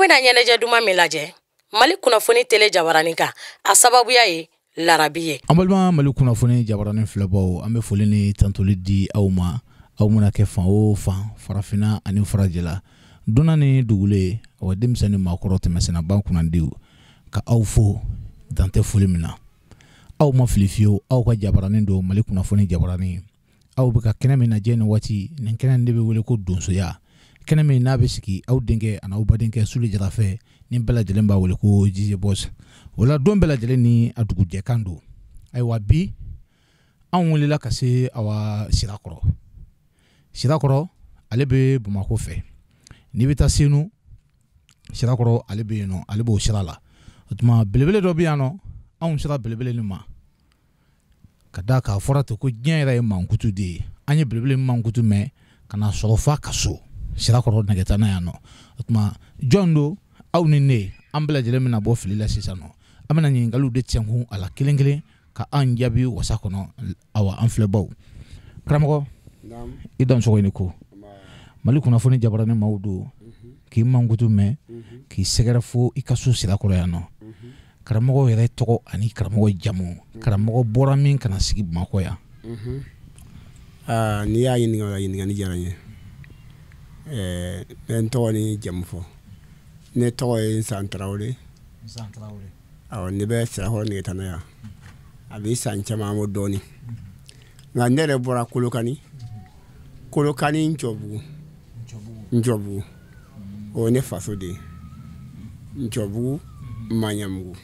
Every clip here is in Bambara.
bɛna ɲɛnajɛ duman min lajɛ Mali kunnafoni tele jabaranin kan, a sababuya ye larabi ye. An balima Mali kunnafoni jabaranin filɛbaw, an bɛ foli ni tantoli di aw ma, aw mana kɛ fan o fan, farafinna ani farajɛla, dunan ni dugulen, wa denmisɛnnin maakɔrɔ, tɛmɛsɛnɛba kunnandiw, ka aw fo dantɛ foli min na. Aw ma fili fiyewu, aw ka jabaranin don Mali kunnafoni jabaranin. Aw bɛ ka kɛnɛ min lajɛ nin waati, nin kɛnɛ de bɛ wele ko donsoya, kɛnɛ min n'a bɛ sigi aw denkɛ ani aw badenkɛ Sule Jara fɛ, ni bɛɛ lajɛlen b'a wele ko DJ Boss. O la don bɛɛ lajɛlen ni a dugujɛkan don. Ayiwa, bi anw wulila ka se awa Sirakɔrɔ. Sirakɔrɔ ale bɛ Bamakɔ fɛ, n'i bɛ taa Senu, Sirakɔrɔ ale bɛ yen nɔ, ale b'o sira la. O tuma belebele dɔ bɛ yan nɔ, anw sera belebele nin ma ka da k'a fɔra ten ko diɲɛ yɛrɛ ye mankutu de ye. An ye belebele mankutu mɛn ka na sɔrɔ f'a ka so Sirakɔrɔ nɛgɛtana yan nɔ. O tuma jɔn don? Aw ni ne, an bɛɛ lajɛlen bɛna bɔ fili la sisan nɔ. An bɛna ɲininkaliw de tɛnkun a la kelen kelen ka an jaabi wasa kɔnɔ. Awa, an filɛbaw, karamɔgɔ, i dansɔgɔ ni ko Mali kunnafoni jabaranin maaw don k'i mankutu mɛn k'i sɛgɛrɛ fo i ka so Sirakɔrɔ yan nɔ. Karamɔgɔ yɛrɛ tɔgɔ ani karamɔgɔ jamu, karamɔgɔ bɔra min ka na sigi Bamakɔ yan? N'i y'a ɲininka o la, ɲininkali diyara n ye. N bɛ n tɔgɔ ni jamu fɔ. Ne tɔgɔ ye Nsan Tarawele. Awɔ, ne bɛ Sirakɔrɔ Nɛgɛtana yan. A bɛ san caman bɔ dɔɔnin, nka ne yɛrɛ bɔra Kolokani. Kolokani Ncɔbugu. Ncɔbugu o ye ne faso de ye. Ncɔbugu Maɲamugu.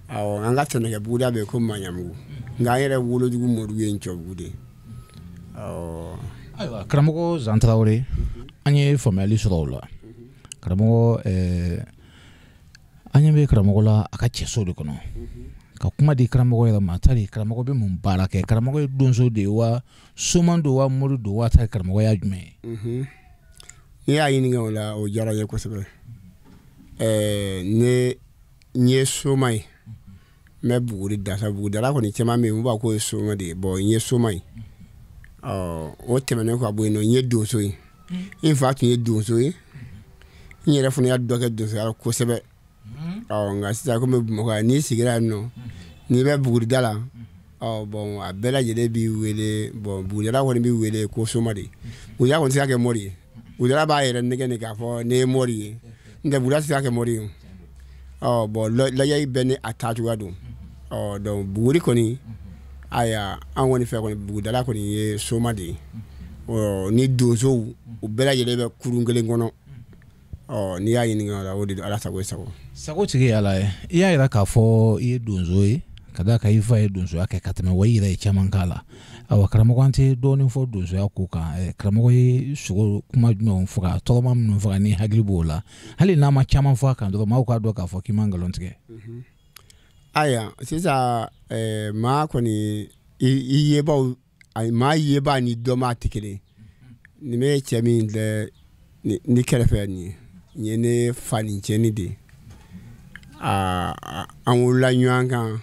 Awɔ, an ka sɛnɛkɛ buguda bɛ yen ko Maɲamugu, nka an yɛrɛ wolodugu mɔdugu ye Ncɔbugu de ye. Awɔ. Ayiwa, karamɔgɔ Zan Tarawele, an ye faamuyali sɔrɔ o la. Karamɔgɔ, an ɲɛ bɛ karamɔgɔ la a ka cɛso de kɔnɔ. Ka kuma di karamɔgɔ yɛrɛ ma, tari karamɔgɔ bɛ mun baara kɛ? Karamɔgɔ ye donso de ye wa, soman don wa, mori don wa, tari karamɔgɔ y'a jumɛn ye? N'i y'a ɲininka o la, o diyara n ye kosɛbɛ. Ne n ye soma ye, n bɛ buguri da sa. Bugudala kɔni caman bɛ yen, u b'a k'o ye soma de ye. Bɔn, n ye soma ye. Ɔ, o tɛmɛnen ka bɔ yen nɔ, n ye donso ye. N fa tun ye donso ye, n yɛrɛ fana y'a dɔ kɛ donsoya la kosɛbɛ. Ɔ, nka sisan komi Bamakɔ yan, n'i sigira yan nɔ, n'i bɛ bugurida la, ɔ bɔn, a bɛɛ lajɛlen b'i wele. Bɔn, bugudala kɔni b'i wele ko soma de. Bugudala kɔni tɛ se ka kɛ mori ye. Bugudala b'a yɛrɛ nɛgɛ de k'a fɔ ne ye mori ye, n tɛ bugudala tɛ se ka kɛ mori ye. Ɔ bɔn, lajɛli bɛɛ ni a taacogoya don. Ɔ donc buguri kɔni, ayiwa, an kɔni fɛ kɔni, bugudala kɔni ye soma de ye. Ɔ, ni donsow u bɛɛ lajɛlen bɛ kurun kelen kɔnɔ. Ɔ, n'i y'a ɲininka o la, o de don. Ala sago i sago. Sago tigi ye Ala ye. I y'a yira k'a fɔ i ye donso ye, ka d'a kan i fa ye donsoya kɛ ka tɛmɛ, wa i yɛrɛ ye caman k'a la. Awa karamɔgɔ, an tɛ dɔɔnin fɔ donsoya ko kan. Karamɔgɔ ye sogo kuma jumɛnw faga, tɔgɔma minnu faga, ni hakili b'o la, hali n'a ma caman fɔ a kan dɔrɔn, maaw k'a dɔn k'a fɔ k'i ma nkalon tigɛ. Ayiwa, sisan maa kɔni i yebaw, maa yebaa ni dɔnbaa tɛ kelen. Nin bɛ cɛ min filɛ ni kɛrɛfɛ nin ye, nin ye ne fa nicɛni de ye. An wolola ɲɔgɔn kan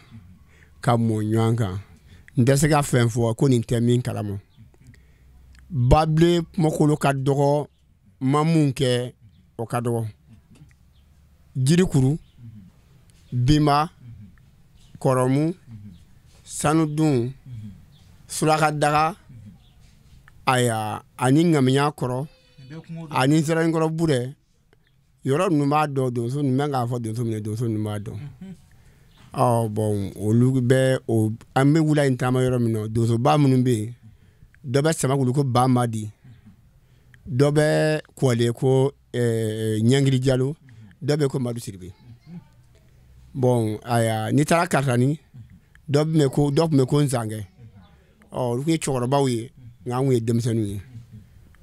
ka mɔ ɲɔgɔn kan. N tɛ se ka fɛn fɔ ko nin tɛ min kalama. Babilen kumakolo ka dɔgɔ, ma mun kɛ o ka dɔgɔ. Jirikuru, binba, kɔrɔmu, sanudun, surakadaga, ayiwa, ani ŋamiya kɔrɔ, ani nsɛrɛnkɔrɔ burɛ, yɔrɔ ninnu b'a dɔn. Donso ninnu bɛ k'a fɔ donso minɛ, donso ninnu b'a dɔn. Ɔ bɔn, olu bɛ o, an bɛ wula in taama yɔrɔ min na, donsoba minnu bɛ yen, dɔ bɛ Samakulu ko Bamadi, dɔ bɛ Kɔle ko Ɲangiri Jalo, dɔ bɛ ko Madu Siribe. Bɔn, ayiwa, n'i taara Karitani, dɔ bɛ ko, dɔ tun bɛ ko Nsankɛ. Ɔ, olu tun ye cɛkɔrɔbaw ye, nka an tun ye denmisɛnninw ye.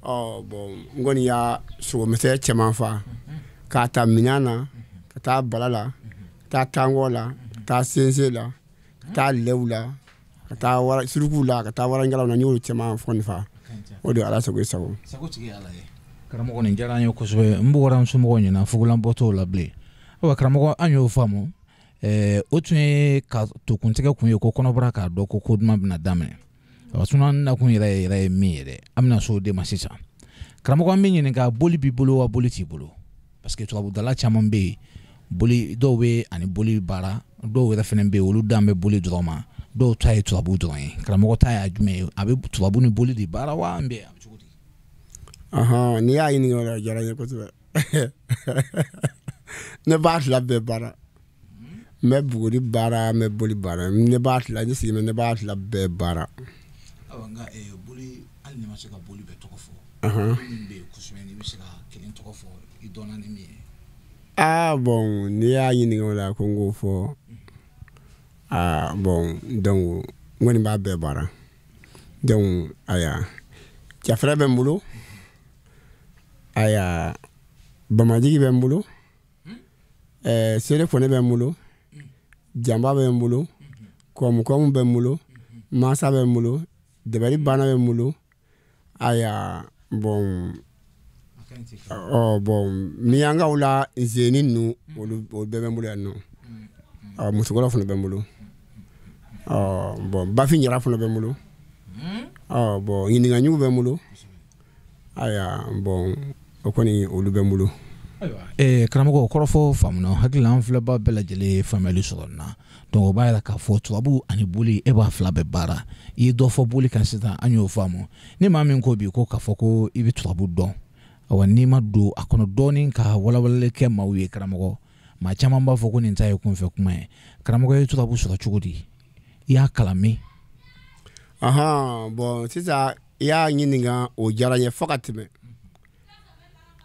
Ɔ bɔn, n kɔni y'a sogomisɛn caman fa, k'a ta minan na, ka taa bala la, ka taa tankɔ la, ka taa sense la, ka taa lɛw la, ka taa wara surukuw la, ka taa warankalaw na. N y'olu caman fɔ fa. O de ye Ala sago i sago. Sago tigi ye Ala ye. Karamɔgɔ, nin diyara an ye kosɛbɛ. N bɔra n somɔgɔw ɲɛna, fugulan bɔ t'o la bilen. Ayiwa karamɔgɔ, an y'o faamu. O tun ye ka tokuntigɛ kun ye ko kɔnɔbara k'a dɔn ko ko duman bɛna daminɛ. Awa, sinon an nakun yɛrɛ yɛrɛ ye min ye dɛ, an bɛna s'o de ma sisan. Karamɔgɔ, an bɛ ɲininka, boli b'i bolo wa boli t'i bolo? Parce que turabudala caman bɛ yen, boli dɔw bɛ ani boli baara, dɔw yɛrɛ fana bɛ yen olu dan bɛ boli dɔrɔn ma, dɔw ta ye turabu dɔrɔn ye. Karamɔgɔ ta y'a jumɛn ye? A bɛ turabu ni boli de baara wa an bɛ a bɛ cogo di? N'i y'a ɲininka o la, a diyara n ye kosɛbɛ. Ne b'a fila bɛɛ baara. N bɛ buguri baara, n bɛ boli baara. Ne b'a fila, ne sigilen ne b'a fila bɛɛ baara. Ayiwa, nka boli, hali n'i ma se ka boli bɛɛ tɔgɔ fɔ, min bɛ yen kosɛbɛ, n'i bɛ se ka kelen tɔgɔ fɔ i dɔnna ni min ye. Ah bon, n'i y'a ɲininka o la ko n k'o fɔ, ah bon, donc n kɔni b'a bɛɛ baara. Donc aya, cɛfɛrɛ bɛ n bolo, aya, bamajigi bɛ n bolo, seere kɔnɛ bɛ n bolo, janba bɛ n bolo, kɔmukɔmu bɛ n bolo, mansa bɛ n bolo, dɛbɛri banna bɛ n bolo. Aya bon, bon, miyankaw la nzeni ninnu, olu bɛɛ bɛ n bolo yan nɔ. Musokɔrɔw fana bɛ n bolo. Bon, bafin jara fana bɛ n bolo. Bon, ɲininkaɲugu bɛ n bolo. Aya bon, o kɔni olu bɛ n bolo. Ayiwa, karamɔgɔ, kɔrɔfɔ faamuna, hakili la an filɛba bɛɛ lajɛlen ye faamuyali sɔrɔ nin na. Donc o b'a yira k'a fɔ turabu ani boli, e b'a fila bɛɛ baara. I ye dɔ fɔ boli kan sisan, an y'o faamu. Ni maa min ko bi ko k'a fɔ ko i bɛ turabu dɔn, awa n'i ma don a kɔnɔ dɔɔnin ka walawalali kɛ maaw ye, karamɔgɔ, maa caman b'a fɔ ko nin ta ye kunfɛ kuma ye. Karamɔgɔ, ye turabu sɔrɔ cogo di? I y'a kalan min? Bon, sisan i y'a ɲininka, o diyara n ye fo ka tɛmɛ.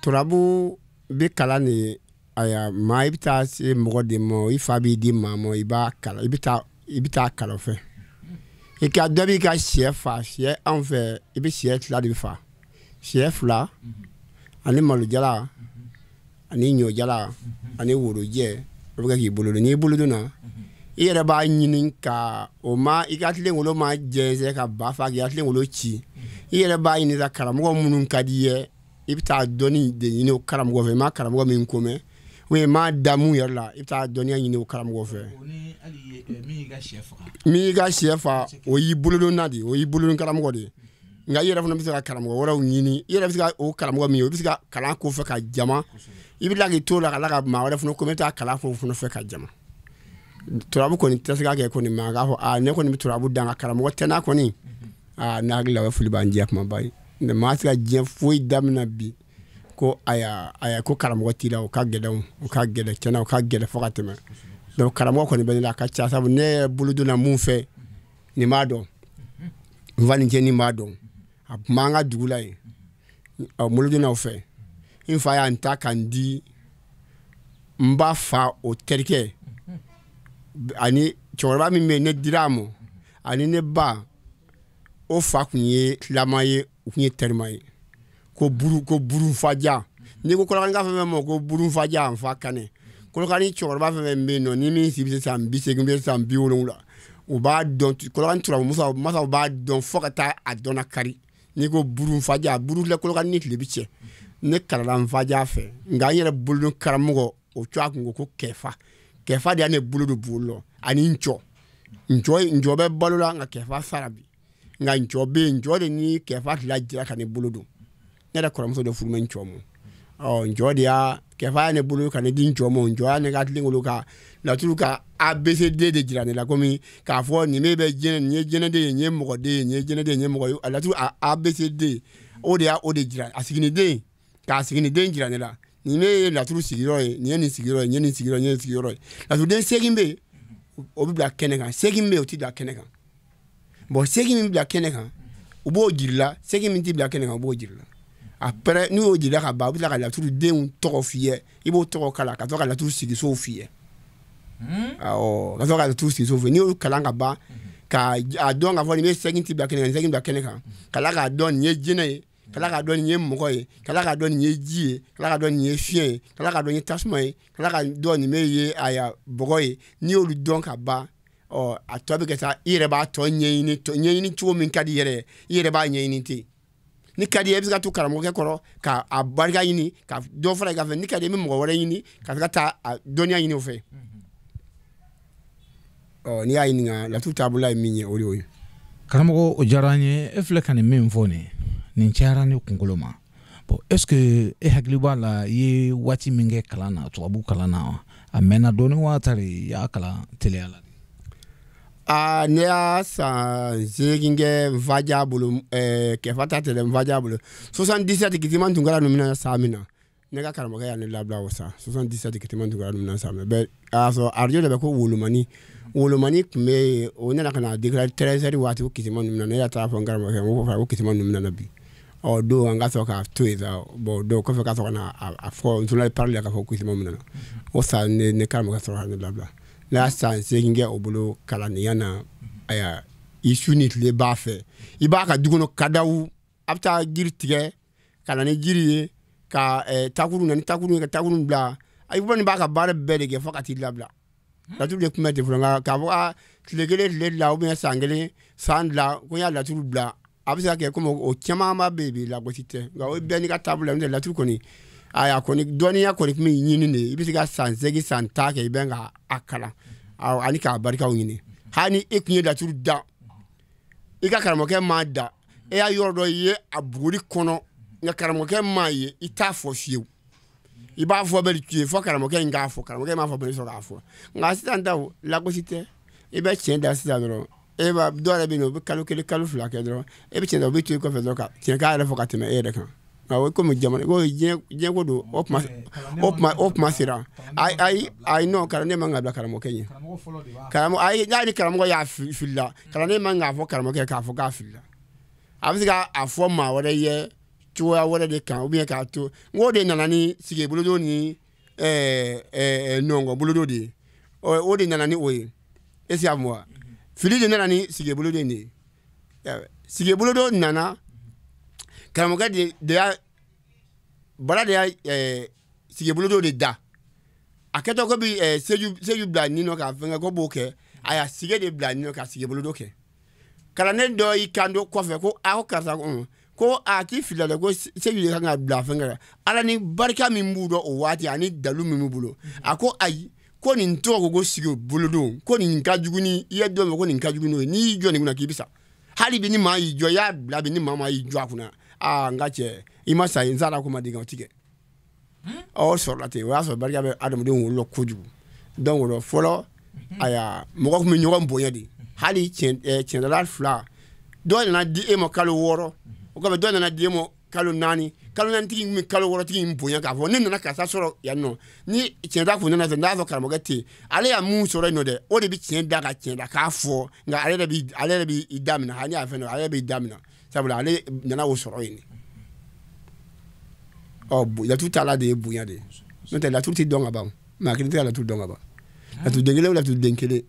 Turabu bɛ kalan de, aya, maa i bɛ taa se mɔgɔ de ma, i fa b'i di maa ma, i b'a kalan, i bɛ taa kalan o fɛ. I ka dɔ b'i ka sɛ fa, sɛ anw fɛ i bɛ sɛ fila de fa, sɛ fila ani malojala ani ɲɔjala ani worojɛ, o bɛ kɛ k'i bolo don. N'i bolo donna, i yɛrɛ b'a ɲini ka o ma i ka tilenkolo ma jɛnsɛn ka ba fa k'i ka tilenkolo ci. I yɛrɛ b'a ɲini sa karamɔgɔ minnu ka di i ye, i bɛ taa dɔnni de ɲini o karamɔgɔ fɛ. I ma karamɔgɔ min ko mɛn, ou i ma da mun yɛrɛ la, i bɛ taa dɔnniya ɲini o karamɔgɔ fɛ. Min y'i ka sɛ fa, o y'i bolodonna de, o y'i bolodon karamɔgɔ de ye. Nka i yɛrɛ fana bɛ se ka karamɔgɔ wɛrɛw ɲini. I yɛrɛ bɛ se ka o karamɔgɔ min ye, o bɛ se ka kalan ko fɛ ka jama. I bɛ tila k'i t'o la ka tila ka maa wɛrɛ fana ko, i bɛ taa kalan ko fana fɛ ka jama. Turabu kɔni tɛ se ka kɛ kɔni maa k'a fɔ aa ne kɔni bɛ turabu dan, ka karamɔgɔ tɛ n'a kɔni. Aa ne hakili la o ye fili b'an jɛ kumaba ye. Maa tɛ se ka diɲɛ foyi daminɛ bi ko aya aya ko karamɔgɔ t'i la, o ka gɛlɛn, o ka gɛlɛn tiɲɛna, o ka gɛlɛn fo ka tɛmɛ. Donc karamɔgɔ kɔni bɛ ne la, a ka ca, sabu ne yɛrɛ bolo donna mun fɛ, nin b'a dɔn, n fa ni cɛ nin b'a dɔn, a tun b'an ka dugu la yen, ɔ bolo donna o fɛ. N fa y'an ta ka n di n ba fa o terikɛ ani cɛkɔrɔba min bɛ yen, ne dira a ma, ani ne ba o fa tun ye silama ye, u tun ye terima ye, ko buru, ko burunfaja. N'i ko kɔlɔkani fɛn fɛn ma ko burunfaja, n fa kanɛ. Kɔlɔkani cɛkɔrɔba fɛn fɛn bɛ yen nɔ, ni min si bɛ se san 80 bɛ san 70, u b'a dɔn. Kɔlɔkani turabu masaw b'a dɔn fo ka taa a dɔnna kari. N'i ko burunfaja, buru filɛ kɔlɔkani ni tile bi cɛ. Ne kalanna nfaja fɛ, nka n yɛrɛ bolodon karamɔgɔ o cogoya kun ko ko kɛfa. Kɛfa de y'a ne bolo don buguri la ani ncɔ. Ncɔ bɛ balo la, nka kɛfa sara bi. Nka ncɔ bɛ yen, ncɔ de ni kɛfa fila jira ka ne bolo don. Ne yɛrɛ kɔrɔmuso de furu bɛ ncɔ ma. Ɔ ncɔ de y'a kɛfa y'a ne bolo ka ne di ncɔ ma. Ncɔ y'a ne ka tilenkolo ka laturu ka ABCD de jira ne la, komi k'a fɔ nin bɛ jɛnɛ, nin ye jɛnɛden ye, nin ye mɔgɔden ye, nin ye jɛnɛden ye, nin ye mɔgɔ ye. A laturu ABCD, o de y'a o de jira a siginiden, k'a siginiden jira ne la. Nin ye laturu sigiyɔrɔ ye, nin ye nin sigiyɔrɔ ye, nin ye nin sigiyɔrɔ ye, nin ye nin sigiyɔrɔ ye. Laturuden 8 bɛ yen, o bɛ bila kɛnɛ kan. 8 bɛ yen, o tɛ bila kɛnɛ kan. Bon, 8 min bila kɛnɛ kan, u b'o jiri la. 8 min tɛ bila kɛnɛ kan, u b'o jiri la. Après n'u y'o jira ka ban, u bɛ tila ka laturudenw tɔgɔ f'i ye, i b'o tɔgɔ kalan ka sɔrɔ ka laturu sigisow f'i ye. Awɔ, ka sɔrɔ ka laturu sigisow f'i ye. N'i y'o kalan ka ban, ka a dɔn k'a fɔ nin bɛ 8 tɛ bila kɛnɛ kan, nin 8 bila kɛnɛ kan, ka tila k'a dɔn nin ye jinɛ ye, ka tila k'a dɔn nin ye mɔgɔ ye, ka tila k'a dɔn nin ye ji ye, ka tila k'a dɔn nin ye fiɲɛ ye, ka tila k'a dɔn nin ye tasuma ye, ka tila k'a dɔn nin bɛ ye aya bɔgɔ ye. N'i y'olu dɔn ka ban, ɔ a tɔ bɛ kɛ sa, i yɛrɛ b'a tɔ ɲɛɲini, ɲɛɲini cogo min ka di i yɛrɛ ye, i yɛrɛ b'a ɲɛɲini ten. Ni ka di i ye, i bɛ se ka to karamɔgɔkɛ kɔrɔ ka a barika ɲini ka dɔ fara i ka fɛn. Ni ka di i ye, i bɛ mɔgɔ wɛrɛ ɲini ka se ka taa a dɔnniya ɲini o fɛ. Ɔ n'i y'a ɲininka, laturu taabolo ye min ye, o de y'o ye. Karamɔgɔ, o diyara an ye. E filɛ ka nin min fɔ nin cayara ne kunkolo ma. Bon, est ce que e hakili b'a la i ye waati min kɛ kalan na, tubabu kalan na, a mɛnna dɔɔni wa tari i y'a kalan teliya la? Aa, ne y'a san 8 kɛ nfaja bolo, kɛfa ta tɛ dɛ, nfaja bolo. 77 Kitiman Tunkara ninnu bɛna san min na, ne ka karamɔgɔkɛ y'a ne labila o san 77 Kitiman Tunkara ninnu bɛna san min na. Bɛɛ a y'a sɔrɔ arajo de bɛ ko Wolomani. Wolomani tun bɛ yen, o nana ka na déclarer 13 heures waati ko Kitiman ninnu bɛna. Ne yɛrɛ taara fɔ n karamɔgɔkɛ, n ko ko Kitiman ninnu bɛna bi. Ɔ don an ka sɔrɔ k'a to yen sa. Bon, donc kɔfɛ ka sɔrɔ ka na a fɔ n journal parler k'a fɔ ko Kitiman bɛna. O san ne karamɔgɔkɛ sɔrɔ ka ne labila. Ne y'a san 8 kɛ o bolo kalandenya na. Ayiwa, i su ni tile b'a fɛ, i b'a ka du kɔnɔ kadaw, a bɛ taa jiri tigɛ ka na ni jiri ye, ka takuru na ni takuru ye, ka takuru bila. I kɔni b'a ka baara bɛɛ de kɛ fo ka t'i labila. Laturu de tun bɛ ten fɔlɔ, nka k'a fɔ aa tile kelen tile fila ou bien san kelen san fila ko n y'a laturu bila, a bɛ se ka kɛ komi o camanba bɛ yen bi, lagosi tɛ, nka o bɛɛ n'i ka taabolo la. N'o tɛ laturu kɔni, ayiwa, kɔni dɔnniya kɔni tun bɛ ɲini de, i bɛ se ka san 8 san 10 kɛ i bɛ ka a kalan ani k'a barikaw ɲini. Hali ni e tun ye laturu da, i ka karamɔgɔkɛ m'a da, e y'a yɔrɔ dɔ ye a buguri kɔnɔ, nka karamɔgɔkɛ m'a ye, i t'a fɔ fiyewu. I b'a fɔ bɛ tiɲɛ fɔ karamɔgɔkɛ in k'a fɔ, karamɔgɔkɛ m'a fɔ bɛ sɔrɔ k'a fɔ. Nka sisan taw lagosi tɛ, i bɛ tiɲɛ da sisan dɔrɔn, e b'a dɔw yɛrɛ bɛ yen nɔ, u bɛ kalo kelen kalo 2 kɛ dɔrɔn, e bɛ tiɲɛ da, u bɛ to i kɔfɛ dɔrɔn ka tiɲɛ k'a yɛrɛ fɔ ka tɛmɛ e yɛrɛ kan. Nka o komi jamana ko diɲɛ ko don, o kuma sera. Ayi ayi, non, kalanden man ka bila karamɔgɔkɛ ɲɛ. Karamɔgɔ, ayi, n'a ni karamɔgɔ y'a filila, kalanden man k'a fɔ karamɔgɔkɛ k'a fɔ k'a filila. A bɛ se k'a fɔ maa wɛrɛ ye cogoya wɛrɛ de kan, ou bien k'a to. N k'o de nana ni sigi bolodo ni nɔngɔn bolodo de ye. O de nana ni o ye. Est-ce que y'a faamu wa? Fili de nana ni sigi bolodo in de ye. Sigi bolodo nana, karamɔgɔkɛ de y'a bala de y'a sigi bolodo de da. A kɛtɔ ko bi seju bila nin nɔ k'a fɛngɛ ko b'o kɛ, a y'a sige de bila nin nɔ ka sigi bolodo kɛ. Kalanden dɔ y'i kanto kɔfɛ ko a ko karisa ko a k'i filila dɛ, ko seju de kan ka bila fɛngɛ la. Ala ni barika min b'u dɔn o waati ani dalu min b'u bolo, a ko ayi, ko nin tɔgɔ ko sigi bolodo, ko nin ka jugu ni i ye dɔ fɔ ko nin ka jugu n'o ye, n'i y'i jɔ nin kunna k'i bɛ sa. Hali bi ni maa y'i jɔ, i y'a bila bi ni maa maa y'i jɔ a kunna, aa n ka cɛ, i ma sa, n sara ko ma di kan o ti kɛ. Ɔ sɔrɔla ten, o y'a sɔrɔ barika bɛ adamadenw wolo kojugu. Donc o la fɔlɔ, ayiwa, mɔgɔ tun bɛ ɲɔgɔn bonya de. Hali tiɲɛdala fila, dɔw nana di e ma kalo 6, o kɔfɛ dɔw nana di e ma kalo 4, kalo 4 tigi min kalo 6 tigi in bonya k'a fɔ ne nana karisa sɔrɔ yan nɔ, ni tiɲɛda kun nana sɔrɔ n'a sɔrɔ karamɔgɔkɛ tɛ yen, ale y'a mun sɔrɔ yen nɔ dɛ, o de bɛ tiɲɛ da ka tiɲɛ da k'a fɔ, nka ale yɛrɛ b'i da minɛ, hali y'a fɛn dɔ, ale yɛrɛ b'i da minɛ, sabula ale nana o sɔrɔ yen. Ɔ laturu ta la de ye bonya de ye, n'o tɛ laturu tɛ dɔn ka ban, maa kelen tɛ ka laturu dɔn ka ban. Laturuden kelen o laturuden kelen,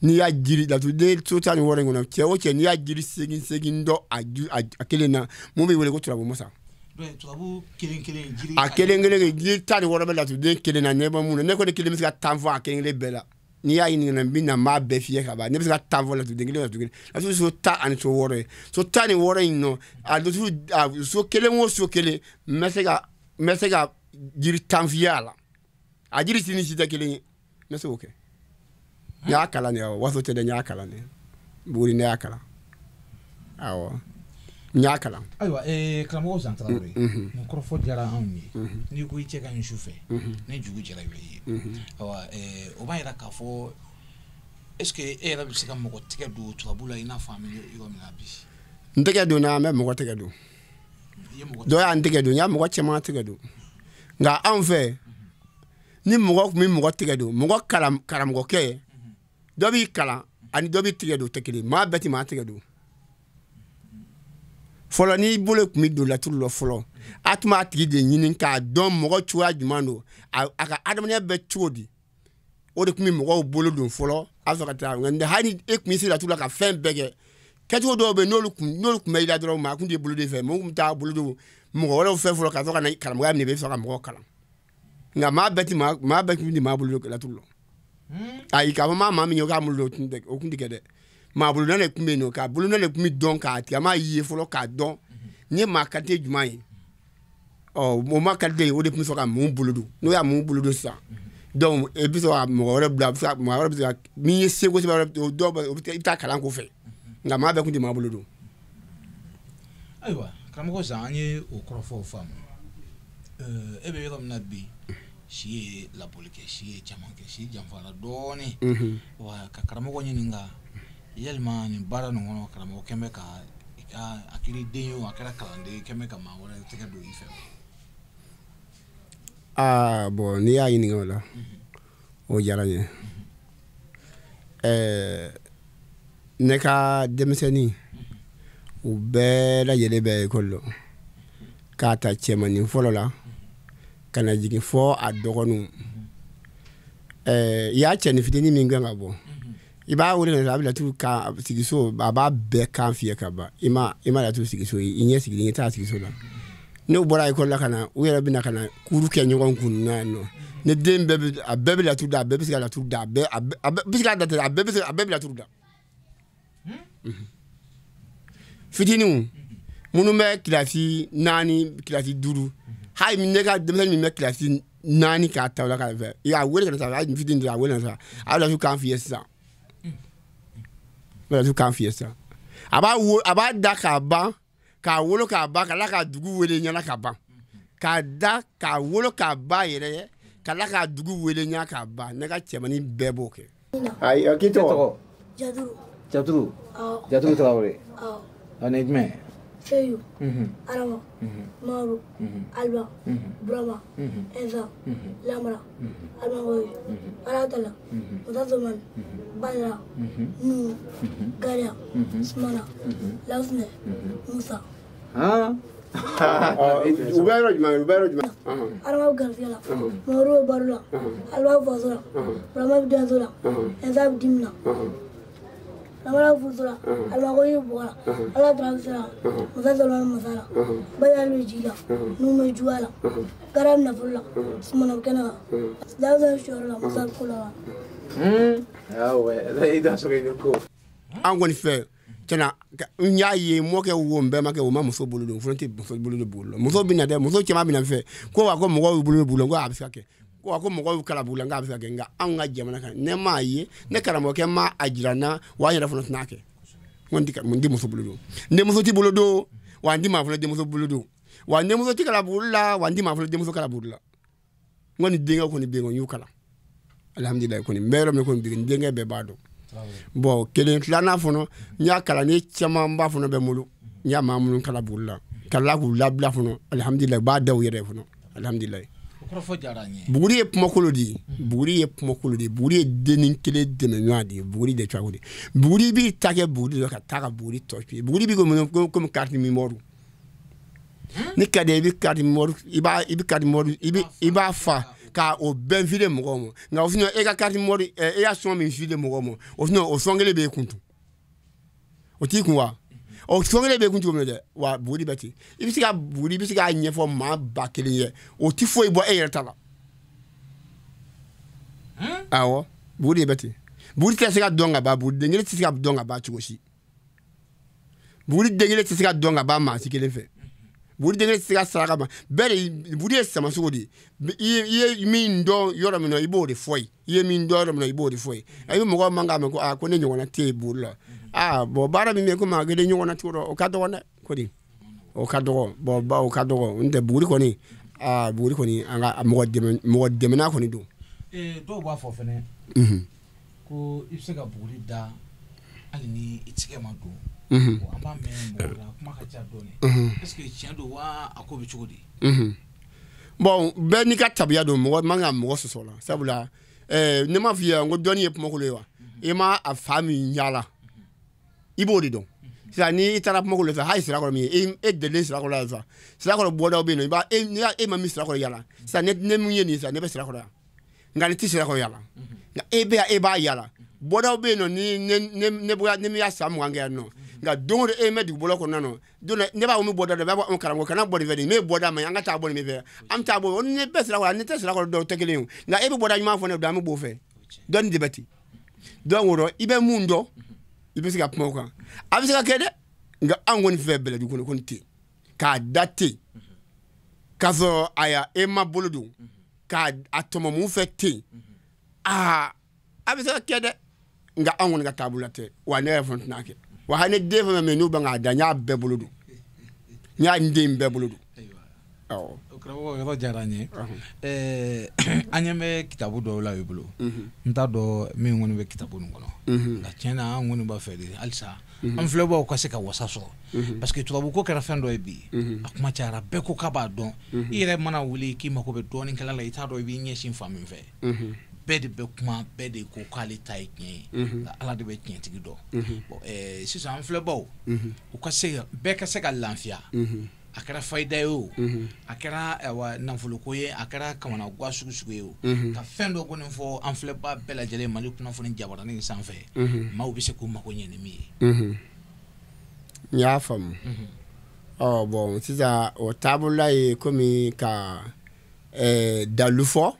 n'i y'a jiri laturuden so 16 in kɔnɔ, cɛ o cɛ n'i y'a jiri 8 dɔn a kelen na, mun b'i wele ko turabu masa. A kelen kelen jiri 16 bɛ laturuden kelen na, ne bɛ mun na, ne kɔni kelen bɛ se ka 10 fɔ a kelen kelen bɛɛ la. N'i y'a ɲininka n bɛ na n b'a bɛɛ f'i ye ka ban. Ne bɛ se ka 10 fɔ laturuden kelen laturuden kelen. Laturu so 16 ye, so 16 in nɔ, a laturu a so kelen o so kelen, n bɛ se ka jiri 10 f'i ye a la. A jiri si ni si tɛ kelen ye, n bɛ se k'o kɛ. N y'a kalan de, awɔ, waso tɛ dɛ, n y'a kalan de. Buguri ne y'a kalan, awɔ, n y'a kalan. Ayiwa, karamɔgɔ Zan Tarawele, nin kɔrɔfɔ diyara anw ye. N'i ko i cɛ ka ɲi su fɛ, ni jugu jɛra i bɛ ye. Ayiwa, o b'a yira k'a fɔ est ce que e yɛrɛ bɛ se ka mɔgɔ tɛgɛ don tubabu la i n'a fɔ an bɛ yɔrɔ min na bi? N tɛgɛ don na, an bɛ mɔgɔ tɛgɛ don. Dɔw y'an tɛgɛ don, n y'a mɔgɔ caman tɛgɛ don. Nka anw fɛ, ni mɔgɔ tun bɛ mɔgɔ tɛgɛ don, mɔgɔ karamɔgɔkɛ, dɔ b'i kalan ani dɔ b'i tɛgɛ don tɛ kelen, maa bɛɛ tɛ maa tɛgɛ don. Fɔlɔ n'i bolo tun bɛ don laturu la fɔlɔ, a tun b'a tigi de ɲini k'a dɔn mɔgɔ cogoya jumɛn don, a ka adamadenya bɛ cogo di, o de tun bɛ mɔgɔw bolo don fɔlɔ. A bɛ sɔrɔ ka taa, nka hali e tun bɛ se laturu la ka fɛn bɛɛ kɛ, kɛcogo dɔw bɛ yen n'olu tun bɛ i la dɔrɔn, maa kun t'i bolo don i fɛ, mɔgɔw tun bɛ taa bolo don mɔgɔ wɛrɛw fɛ fɔlɔ ka sɔrɔ ka na karamɔgɔya minɛ, i bɛ sɔrɔ ka mɔgɔw kalan. Nka maa bɛɛ tun tɛ maa bolo don laturu la. Ayi, k'a fɔ maa min ye k'a bolo don, o kun tɛ kɛ dɛ. Maa bolodɔn de tun bɛ yen nɔ, ka bolodɔn de tun bɛ dɔn k'a tigɛ, a m'a ye fɔlɔ k'a dɔn nin ye maa kalite jumɛn ye. Ɔ o maa kalite o de tun bɛ sɔrɔ ka mun bolo don, n'o y'a mun bolo don sisan, donc i bɛ sɔrɔ ka mɔgɔ wɛrɛ bila, mɔgɔ wɛrɛ bɛ se ka min ye seko sɛbɛn wɛrɛ, o dɔw bɛ i bɛ taa kalan k'o fɛ, nka maa bɛɛ tun tɛ maa bolo don. Ayiwa karamɔgɔ Zan, an ye o kɔrɔfɔw faamu. E bɛ yɔrɔ min na bi, si ye labɔli kɛ, si ye caman kɛ, si janfara dɔɔnin. Wa ka karamɔgɔ ɲininka yalima nin baara nin kɔnɔ, karamɔgɔ kɛn bɛ ka i ka a kɛra den ye o, a kɛra kalanden ye, kɛn bɛ ka maa wɛrɛ tɛgɛ don i fɛ? Aa bon, n'i y'a ɲininka o la, o diyara n ye. Ne ka denmisɛnnin u bɛɛ lajɛlen bɛ ekɔli la, k'a ta cɛmanin fɔlɔ la ka na jigin fɔ a dɔgɔninw. I y'a cɛnin fitinin min gɛn ka bɔ, i b'a wele ka, a bɛ laturu kan sigiso, a b'a bɛɛ kan fiyɛ ka ban. I ma laturu sigiso ye, i ɲɛ sigilen i t'a sigiso la. N'u bɔra ekɔli la ka na, u yɛrɛ bɛna ka na kuru kɛ ɲɔgɔn kun na yan nɔ. Ne den bɛɛ bɛ, a bɛɛ bɛ laturu da, a bɛɛ bɛ se ka laturu da, a bɛɛ bɛ se ka da, a bɛɛ bɛ laturu da. Fitininw minnu bɛ kilasi 4, kilasi 5, hali ne ka denmisɛnnin min bɛ kilasi 4 k'a ta o la k'a fɛ, i y'a wele ka na sa, hali fitinin a wele ka na sa, a bɛ laturu kan f'i ye sisan. A bɛ laturu kan f'i ye sisan. A b'a da k'a ban, k'a wolo k'a ban, ka tila k'a dugu wele ɲɛna ka ban. K'a da k'a wolo k'a ba yɛrɛ ye, ka tila k'a dugu wele ɲɛna k'a ban. Ne ka cɛmanin bɛɛ b'o kɛ. Ayi, k'i tɔgɔ? Jaturu. Jaturu? Awɔ. Jaturu Tarawele? Awɔ. A ni jumɛn? Seyu, Arama, Maru, Alba, Burama, Ɛnsa, Lamara, Almagoyi, Alatala, Musa Somani, Badara, Nuhu, Gariya, Sumana, Lasinɛ, Musa. U bɛ yɔrɔ jumɛn? U bɛ yɔrɔ jumɛn? Arama bɛ garisɛgɛ la, Maru bɛ baro la, Alba bɛ faso la, Burama bɛ denso la, Ɛnsa bɛ dimi na. Lamara bɛ furuso la, Almagoyi bɛ bɔgɔ la, Ala tara bɛ sira la, Musa Solomani masa la, Badara bɛ ji la, Nuhu bɛ juguya la, Gara bɛ nafolo la, Sumana bɛ kɛnɛ kan, Lasinɛ bɛ siyɔrɔ la, Musa bɛ ko la. An kɔni fɛ tiɲɛna, n y'a ye mɔkɛ wo, n bɛɛ ma kɛ o ma muso bolo don, fana tɛ muso bolo don bolo la. Muso bɛ na dɛ, muso caman bɛ na n fɛ ko wa ko mɔgɔw bolo bolo la, ko a bɛ se ka kɛ, ko wa ko mɔgɔw kala bolo la, k'a bɛ se ka kɛ. Nka anw ka jamana kan, ne m'a ye, ne karamɔgɔkɛ ma a jira n na, wa an yɛrɛ fana tɛna kɛ. N tɛ muso bolo don, n denmuso t'i bolo don, wa n tɛ maa fana denmuso bolo don, wa n denmuso tɛ kala bolo la, wa n tɛ maa fana denmuso kala bolo la. N kɔni denkɛ kɔni bɛ yen, n y'u kalan alihamudulilayi, kɔni n bɛ yɔrɔ min kɔni bi, n denkɛ bɛɛ b'a dɔn. Bon, kelen filanan fana, n y'a kalan ne camanba fana bɛ n bolo, n y'a maa minnu kalan bolo la, ka tila k'u labila fana alihamudulilayi, u b'a da u yɛrɛ ye fana alihamudulilayi. Buguri ye kumakolo de ye, buguri ye kumakolo de ye, buguri ye dennin kelen dɛmɛ ɲɔgɔn de ye, buguri de cogo de. Buguri b'i ta kɛ buguri dɔ ka taa ka buguri tɔ to yen. Buguri b'i komi carte mémoire. Ni ka di i bɛ carte mémoire, i b'a i bɛ carte mémoire, i b'a fa k'a o bɛɛ file mɔgɔw ma. Nka o fana e ka carte mémoire, e y'a sɔn min file mɔgɔw ma, o fana o sɔn kelen b'e kun tun, o t'i kun wa? O sɔn kelen b'e kun cogo min na dɛ, wa buguri bɛ ten. I bɛ se ka buguri, i bɛ se k'a ɲɛfɔ maa 1000 ye, o ti foyi bɔ e yɛrɛ ta la. Awɔ, buguri de bɛ ten. Buguri tɛ se ka dɔn ka ban, buguri den kelen tɛ se ka dɔn ka ban cogo si. Buguri den kelen tɛ se ka dɔn ka ban maa si kelen fɛ. Buguri den kelen tɛ se ka saraka ban. Bɛɛ de buguri ye samasogo de ye. I ye min dɔn yɔrɔ min na, i b'o de fɔ yen. I ye min dɔn yɔrɔ min na, i b'o de fɔ yen. I bɛ mɔgɔw man k'a mɛn ko aa ko ne ɲɔgɔnna tɛ yen buguri la. Aa bɔn, baara min bɛ yen ko maa kelen ɲɔgɔnna cogo dɔ, o ka dɔgɔn dɛ, kɔni o ka dɔgɔn. Bɔn ba o ka dɔgɔn, n tɛ buguri kɔni, aa buguri kɔni an ka mɔgɔ dɛmɛna kɔni don. Dɔw b'a fɔ fɛnɛ ko i bɛ se ka buguri da hali ni i tigɛ ma don. An b'a mɛn mɔgɔw la, kuma ka ca dɔɔnin. Est-ce que tiɲɛ don wa, a ko bɛ cogo di? Bon, bɛɛ n'i ka tabiya don, mɔgɔ man ka mɔgɔ sɔsɔ la. Sabula ne m'a f'i ye n ko dɔnni ye kumakolo ye wa? I ma a fa min yaala, i b'o de dɔn. Sisan ni i taara kumakolo fɛ, hali Sirakɔrɔ min ye, e delilen Sirakɔrɔ la sisan, Sirakɔrɔ bɔdaw bɛ yen nɔ, i b'a e ma min Sirakɔrɔ yaala. Sisan ne mun ye nin sisan, ne bɛ Sirakɔrɔ yan, nka ne tɛ Sirakɔrɔ yaala. Nka e bɛ yan, e b'a yaala. Bɔdaw bɛ yen nɔ, ni ne bɔra, ne y'a san 20 kɛ yan nɔ, nka don o don e mɛ dugubolo kɔnɔna nɔ, don dɔ ne b'a fɔ min bɔda dɔ, b'a fɔ karamɔgɔ kana bɔ nin fɛ nin, ne ye bɔda ma ye, an ka taa bɔ nin fɛ, an bɛ taa bɔ, ne bɛ Sirakɔrɔ, ne tɛ Sirakɔrɔ dɔw tɛ kelen ye, nka e bɛ bɔda ɲuman fɔ ne ye, an bɛ b'o fɛ. Dɔnni de bɛ ten. Donc o rɔ, i bɛ mun dɔn, i bɛ se ka kuma o kan. A bɛ se ka kɛ dɛ, nka anw kɔni fɛ Bɛlɛdugu kɔnɔ kɔni ten, k'a da ten, k'a sɔrɔ aya e ma bolo don, k'a a tɔmɔ mun fɛ ten, aa a bɛ se ka kɛ dɛ, nka anw kɔni ka taabolo la tɛ, wa ne yɛrɛ fana tɛna kɛ. Wa hali ne den fɛn fɛn bɛ yen n'u ban k'a da, n y'a bɛɛ bolo don. N y'a n den bɛɛ bolo don. Awɔ. O karamɔgɔ yɔrɔ diyara n ye. An ɲɛ bɛ kitabu dɔw la i bolo. N t'a dɔn min kɔni bɛ kitabu nin kɔnɔ. Nka tiɲɛ na an kɔni b'a fɛ de halisa an filɛbaaw ka se ka wasa sɔrɔ. Parce que tubabu ko kɛra fɛn dɔ ye bi. A kuma cayara bɛɛ ko k'a b'a dɔn. I yɛrɛ mana wuli k'i mako bɛ dɔɔninkɛla la i t'a dɔn i b'i ɲɛsin fan min fɛ. Bɛɛ de bɛ kuma bɛɛ de ko k'ale ta ye tiɲɛ ye. Nka Ala de bɛ tiɲɛtigi dɔn. Bon sisan an filɛbaaw u ka se bɛɛ ka se ka lafiya. A kɛra fayida ye o, a kɛra nafoloko ye, a kɛra kamanagan sugu sugu ye o, ka fɛn dɔ kɔni fɔ an filɛbaa bɛɛ lajɛlen Mali kunnafoni jabaranin sanfɛ, maaw bɛ se k'u mako ɲɛ ni min ye. N y'a faamu. Ɔ bon sisan o taabolola ye komi ka dalu fɔ,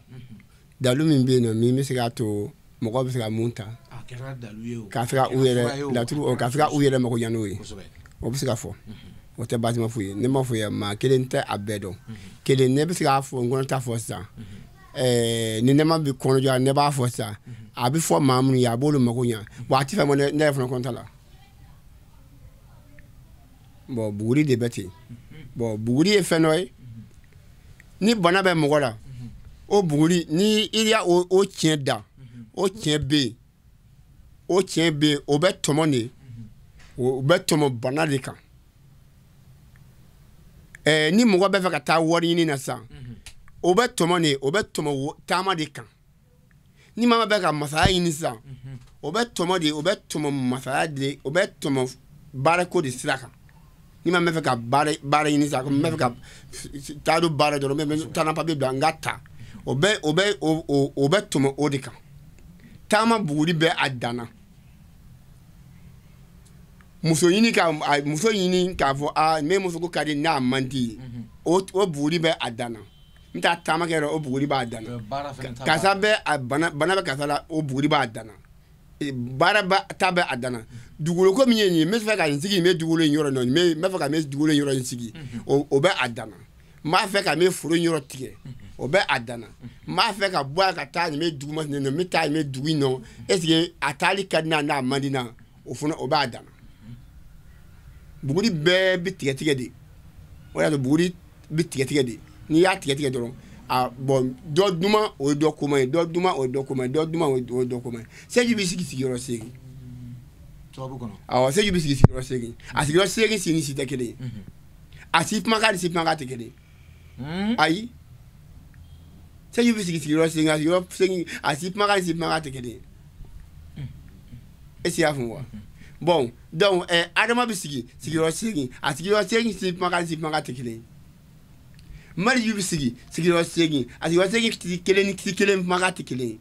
dalu min bɛ yen nɔ min bɛ se k'a to mɔgɔw bɛ se ka mun ta. A kɛra dalu ye o. Ka se ka u yɛrɛ laturu ka se ka u yɛrɛ mako ɲɛ n'o ye. O bɛ se ka fɔ. O tɛ baasi ma f'u ye. Ne m'a f'u ye maa kelen tɛ a bɛɛ dɔn. Kelen ne bɛ se k'a fɔ n kɔnɔ ta fɔ sisan. Ni ne ma bi kɔnɔja ne b'a fɔ sisan. A bɛ fɔ maa minnu ye a b'olu mako ɲɛ. Wa a tɛ fɛn bɔ ne yɛrɛ fana kɔnɔ ta la. Bon buguri de bɛ ten. Bon buguri ye fɛn dɔ ye. Ni bana bɛ mɔgɔ la, o buguri ni i y'a o tiɲɛ da, o tiɲɛ bɛ yen. O tiɲɛ bɛ yen, o bɛ tɔmɔ de. O bɛ tɔmɔ bana de kan. Ni mɔgɔ bɛ fɛ ka taa wari ɲini na sisan, o bɛ tɔmɔ de, o bɛ tɔmɔ taama de kan. Ni maa bɛ ka masaya ɲini sisan, o bɛ tɔmɔ de, o bɛ tɔmɔ masaya de, o bɛ tɔmɔ baarako de sira kan. Ni maa bɛ fɛ ka baara ɲini sisan, n bɛ fɛ ka taa don baara dɔrɔn, n bɛ taa na papiye bila n ka ta, o bɛ tɔmɔ o de kan. Taama buguri bɛ a dan na. Muso ɲini k'a fɔ aa ne muso ko ka di n'a man di ye, o buguri bɛ a dan na. N taa taama kɛ yɔrɔ o buguri b'a dan na. Karisa bɛ a bana bɛ karisa la o buguri b'a dan na. Baara ta bɛ a dan na. Dugukolo ko min ye nin ye n bɛ fɛ ka n sigi n bɛ dugukolo in yɔrɔ nɔ n bɛ fɛ ka n bɛ dugukolo in yɔrɔ in sigi o bɛ a dan na. N b'a fɛ ka n bɛ foro in yɔrɔ tigɛ o bɛ a dan na. N b'a fɛ ka bɔ yan ka taa nin bɛ dugu ma nin n bɛ taa nin bɛ dugu in nɔ est ce que a taali ka di n na n'a man di n na o fana o b'a dan na. Buguri bɛɛ bɛ tigɛ tigɛ de. O y'a to buguri bɛ tigɛ tigɛ de. N'i y'a tigɛ tigɛ dɔrɔn a bɔn dɔ duman o ye dɔ koma ye, dɔ duman o ye dɔ koma ye, dɔ duman o ye dɔ koma ye. Seji bɛ sigi sigiyɔrɔ 8. Tubabu kɔnɔ. Awɔ, seji bɛ sigi sigiyɔrɔ 8. A sigiyɔrɔ 8 si ni si tɛ kelen ye. A si kumakan ni si kumakan tɛ kelen ye. Ayi. Seji bɛ sigi sigiyɔrɔ 8, a sigiyɔrɔ 8 a si kumakan ni si kumakan tɛ kelen ye. Est-ce que i y'a faamu wa? Bon, donc Adama bɛ sigi sigiyɔrɔ 8, a sigiyɔrɔ 8 si kumakan si kumakan tɛ kelen ye. Maliju bɛ sigi sigiyɔrɔ 8, a sigiyɔrɔ 8 si kelen ni si kelen kumakan tɛ kelen ye.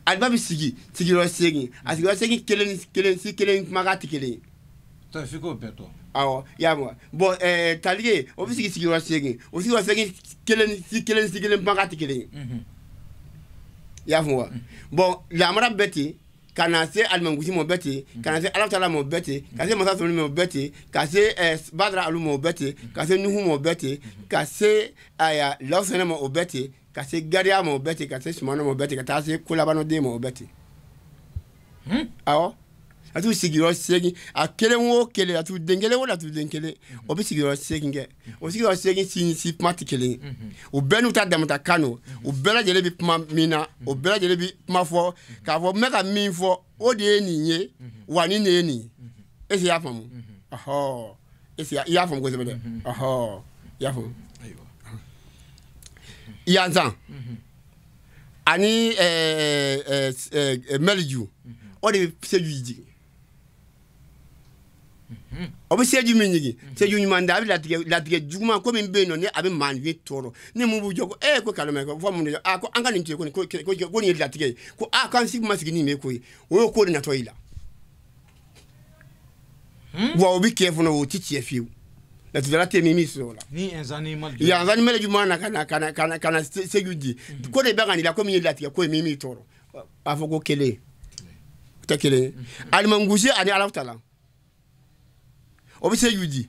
Aliba bɛ sigi sigiyɔrɔ 8, a sigiyɔrɔ 8 kelen ni kelen si kelen kumakan tɛ kelen ye. Tɔ f'i k'o bɛɛ dɔn. Awɔ, i y'a mɛn. Bon Talige o bɛ sigi sigiyɔrɔ 8, o sigiyɔrɔ 8 kelen ni si kelen si kelen kumakan tɛ kelen ye. I y'a faamu wa? Bon lamara bɛ ten. Ka na se alimankusi ma o bɛɛ ten, ka na se Alahu taala ma o bɛɛ ten, ka se masa sɔrɔli ma o bɛɛ ten, ka se Badara Alu ma o bɛɛ ten, ka se Nuhu ma o bɛɛ ten, ka se aya Lawusɛnɛ ma o bɛɛ ten, ka se Gariya ma o bɛɛ ten, ka se Sumana ma o bɛɛ ten, ka taa se Kolabanɔden ma o bɛɛ ten. Awɔ, a t'u sigiyɔrɔ 8, a kelen o kelen, a t'u den kelen o laturu den kelen, o bɛ sigiyɔrɔ 8 kɛ. O sigiyɔrɔ 8 si ni si kuma tɛ kelen ye. U bɛɛ n'u ta damata kan don, u bɛɛ lajɛlen bɛ kuma min na, o bɛɛ lajɛlen bɛ kuma fɔ k'a fɔ n bɛ ka min fɔ o de ye nin ye, wa nin de ye nin ye. Est ce que i y'a faamu? Ɔhɔ, est ce que i y'a faamu kosɛbɛ dɛ? Ɔhɔ, i y'a faamu. Yanzan ani Mɛliju o de bɛ seju jigin. O bɛ seju min jigin, seju ɲuman da a bɛ latigɛ juguman ko min bɛ yen nɔ ni a bɛ maaninfin tɔɔrɔ ni mun b'u jɔ ko ko kalama ko fɔ mun de ko an ka nin to yen ko nin ye latigɛ ye ko k'an sigi ma sigi ni nin ye ko ye o y'o ko de natɔ i la. Wa o bɛ kɛ fana o tɛ tiɲɛ fiyewu. Laturudala tɛ min sɔrɔ o la. Ni Yanzan ni Mɛliju ma na ka na seju di ko de bɛ ka nin la ko min ye latigɛ ko ye min b'i tɔɔrɔ a fɔ ko kelen o tɛ kelen ye. Alimankusi ani Alahu taala o bɛ seju di.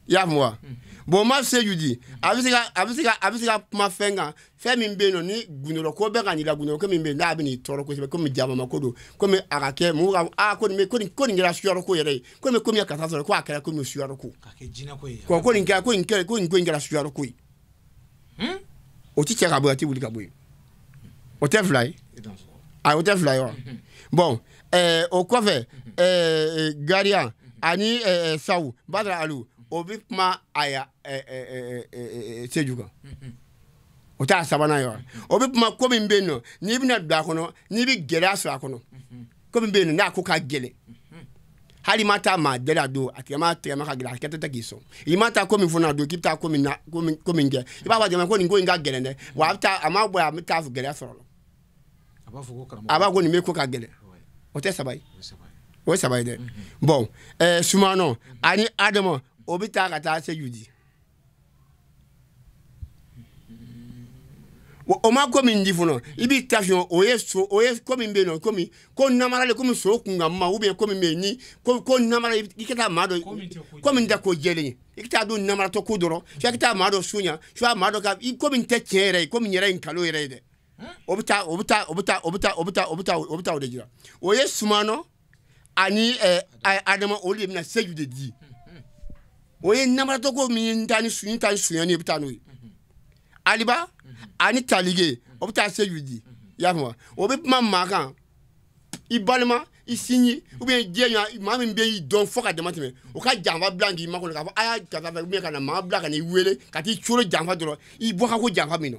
I y'a faamu wa? Bon, ma Seju di, a bɛ se ka kuma fɛn kan, fɛn min bɛ yen nɔ ni gundorɔ ko bɛ ka n'i la, gundorɔ ko min bɛ yen n'a bɛ n'i tɔɔrɔ kosɛbɛ, komi jamama ko don, komi a ka kɛ mɔgɔw ka aa ko nin bɛ ko nin kɛra suyarɔ ko yɛrɛ ye, komi komi karisa sɔrɔ ko a kɛra komi suyarɔ ko. K'a kɛ jinɛ ko ye. Ko nin kɛra ko nin kɛra ko nin ko in kɛra suyarɔ ko ye. O ti cɛ ka bɔ yen, a ti wuli ka bɔ yen. O tɛ fila ye. Ayi, o tɛ fila ye wa? Bon, o kɔfɛ Gariya ani Sawu Badara Alu, o bɛ kuma aya Seju kan. O t'a sabanan ye wa? O bɛ kuma ko min bɛ yen nɔ n'i bɛna don a kɔnɔ, n'i bɛ gɛlɛya sɔrɔ a kɔnɔ, ko min bɛ yen nɔ n'a ko ka gɛlɛn, hali ma taa maa deli a don, a tigɛma ka gɛlɛn, a kɛtɔ tɛ k'i sɔn. I ma taa ko min fana a don k'i bɛ taa ko min na, ko min kɛ, i b'a fɔ jama ko nin ko in ka gɛlɛn dɛ, wa a bɛ taa a ma bɔ a bɛ taa gɛlɛya sɔrɔ la. A b'a ko nin bɛ ko ka gɛlɛn. O tɛ saba ye. O ye saba ye dɛ. Bon, Sumano ani Adama, o bɛ taa ka taa Seju di. O ma ko min di fɔlɔ, i b'i ta fiɲɛ, o ye so, o ye ko min bɛ yen nɔ, komi ko namaralen, komi so kunkan ma, ou bien ko min bɛ yen ni ko namara, i ka taa maa dɔ, ko min tɛ ko jɛlen ye, i ka taa don namaratɔ ko dɔrɔn, i ka taa maa dɔ sonya, soit maa dɔ ka ko min tɛ tiɲɛ yɛrɛ ye, ko min yɛrɛ ye nkalon yɛrɛ ye dɛ. O bɛ taa o bɛ taa o bɛ taa o bɛ taa o bɛ taa o bɛ taa o bɛ taa o de jira. O ye Sumano ani Adama, olu de bɛna Seju de di. O ye namaratɔ ko min ye, n taa ni sunyani, i bɛ taa n'o ye. Aliba ani Talige, o bɛ taa Seju di. I y'a faamu wa? O bɛ kuma maa kan, i balima, i sinji, ou bien diɲɛ maa min bɛ y'i dɔn fo ka dama tɛmɛ, o ka janfa bila k'i makɔnɔ k'a fɔ a y'a karisa fɛ, ou bien ka na maa bila ka n'i wele ka t'i coro janfa dɔrɔn, i bɔ ka ko janfa min na.